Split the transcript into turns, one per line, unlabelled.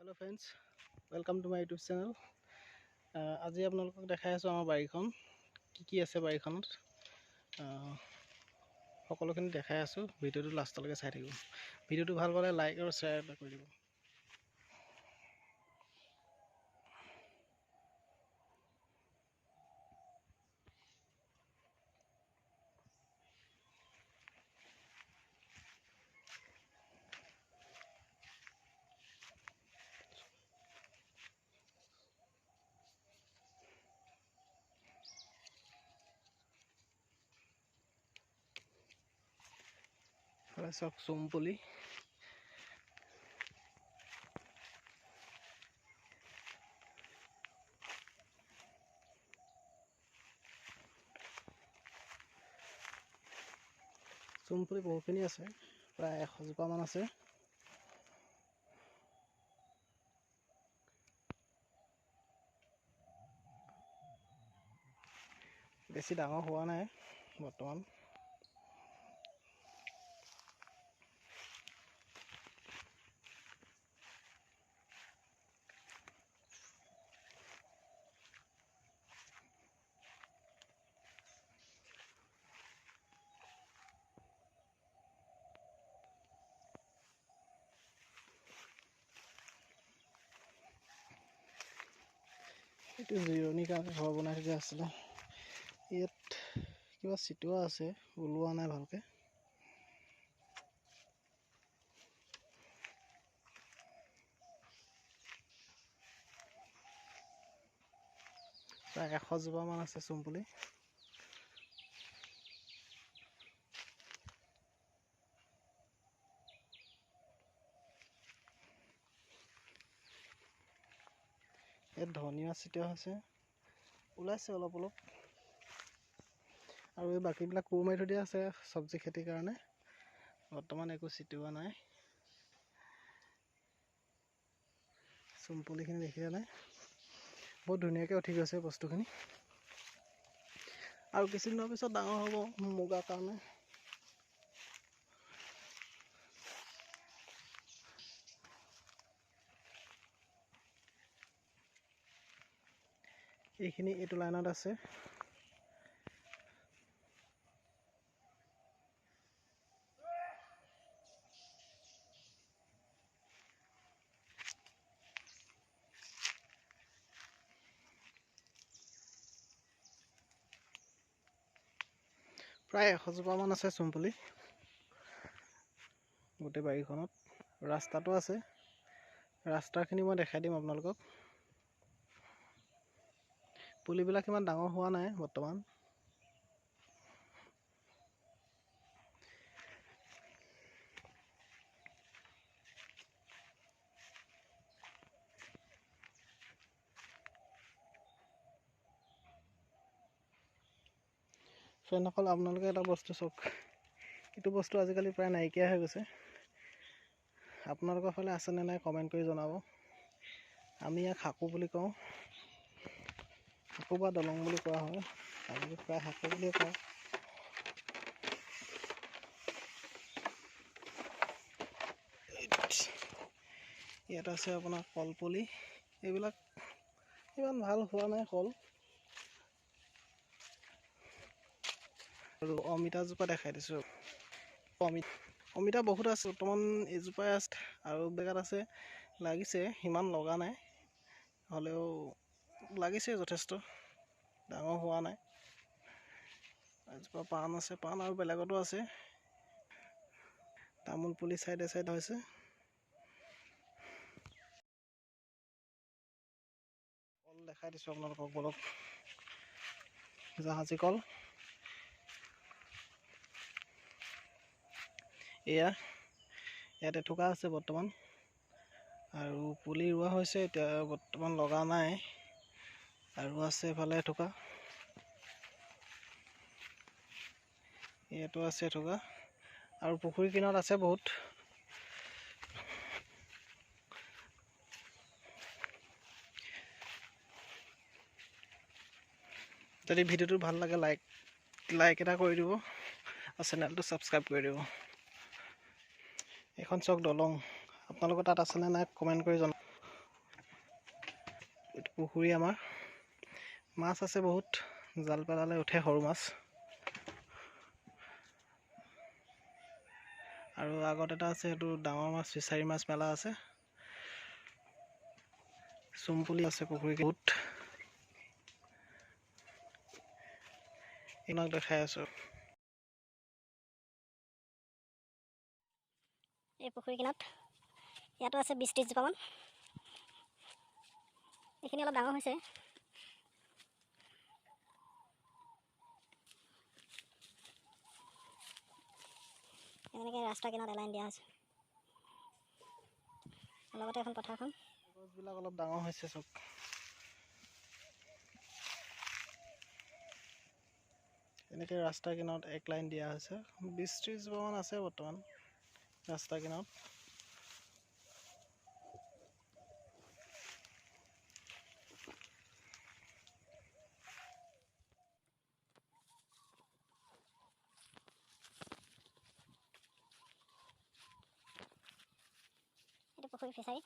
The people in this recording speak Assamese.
Hello friends, welcome to my YouTube channel. আজি আপোনালোকক দেখাই আছোঁ আমাৰ বাৰীখন, কি কি আছে বাৰীখনত, সকলোখিনি দেখাই আছোঁ। ভিডিঅ'টো লাষ্টলৈকে চাই থাকিব। ভিডিঅ'টো ভাল পালে লাইক আৰু শ্বেয়াৰ এটা কৰি দিব। চাওক চোমপুলি, চোমপুলি বহুখিনি আছে, প্ৰায় 100 জোপামান আছে। বেছি ডাঙৰ হোৱা নাই বৰ্তমান। এইটো জিৰণিৰ কাৰণে ঘৰ বনাই থোৱা আছিলে। ইয়াত কিবা চিটোৱা আছে, ওলোৱা নাই ভালকে। প্ৰায় 100 জোপামান আছে চোমপুলি। ইয়াত ধনিয়া চিটোৱা হৈছে, ওলাইছে অলপ অলপ। আৰু এই বাকীবিলাক কোৰ মাৰি থৈ দিয়া আছে চব্জি খেতিৰ কাৰণে। বৰ্তমান একো চিটোৱা নাই। চোমপুলিখিনি দেখিছেনে? বহুত ধুনীয়াকৈ উঠি গৈছে বস্তুখিনি। আৰু কিছুদিনৰ পিছত ডাঙৰ হ'ব মুগাৰ কাৰণে। এইখিনি এইটো লাইনত আছে। প্ৰায় 100 জোপামান আছে চোমপুলি গোটেই বাৰীখনত। ৰাস্তাটো আছে, ৰাস্তাখিনি মই দেখাই দিম আপোনালোকক। পুলিবিলাক ইমান ডাঙৰ হোৱা নাই বৰ্তমান। ফ্ৰেণ্ডসকল, আপোনালোকে এটা বস্তু চাওক, এইটো বস্তু আজিকালি প্ৰায় নাইকিয়া হৈ গৈছে। আপোনালোকৰ ফালে আছেনে নাই কমেণ্ট কৰি জনাব। আমি ইয়াক সাঁকো বুলি কওঁ, সাঁকো বা দলং বুলি কোৱা হয়। আমি প্ৰায় সাঁকো বুলিয়ে কওঁ। ইয়াত আছে আপোনাৰ কলপুলি। এইবিলাক ইমান ভাল হোৱা নাই কল। আৰু অমিতাজোপা দেখাই দিছোঁ। অমিতা বহুত আছে বৰ্তমান, এজোপাই আছে আৰু জেগাত আছে, লাগিছে, সিমান লগা নাই, হ'লেও লাগিছে যথেষ্ট, ডাঙৰ হোৱা নাই। এজোপা পাণ আছে, পাণ আৰু বেলেগতো আছে। তামোল পুলি চাইডে চাইডে হৈছে। কল দেখাই দিছোঁ আপোনালোকক, বলক। জাহাজী কল এয়া। ইয়াত এথোকা আছে বৰ্তমান আৰু পুলি ৰোৱা হৈছে, এতিয়া বৰ্তমান লগা নাই। আৰু আছে এফালে এথোকা, ইয়াতো আছে এথোকা আৰু পুখুৰী কিনাৰত আছে বহুত। যদি ভিডিঅ'টো ভাল লাগে, লাইক এটা কৰি দিব আৰু চেনেলটো ছাবস্ক্ৰাইব কৰি দিব। এইখন চাওক দলং, আপোনালোকৰ তাত আছেনে নাই কমেণ্ট কৰি জনাব। পুখুৰী আমাৰ মাছ আছে বহুত, জাল পেলালে উঠে সৰু মাছ। আৰু আগত এটা আছে, সেইটো ডাঙৰ মাছ, ফিচাৰী মাছ মেলা আছে। চুমপুলি আছে পুখুৰী বহুত। এইবিলাক দেখাই আছোঁ।
এই পুখুৰী কিনাৰত ইয়াতো আছে 20 30জোপামান। এইখিনি অলপ ডাঙৰ হৈছে। এনেকৈ ৰাস্তা কিনাৰত এলাইন দিয়া হৈছে, লগতে এখন পথাৰখন।
গছবিলাক অলপ ডাঙৰ হৈছে চব। এনেকৈ ৰাস্তা কিনাৰত এক লাইন দিয়া হৈছে। 20 30জোপামান আছে বৰ্তমান ৰাস্তা কিনাৰত।
এইটো পুখুৰী ফিচাৰী।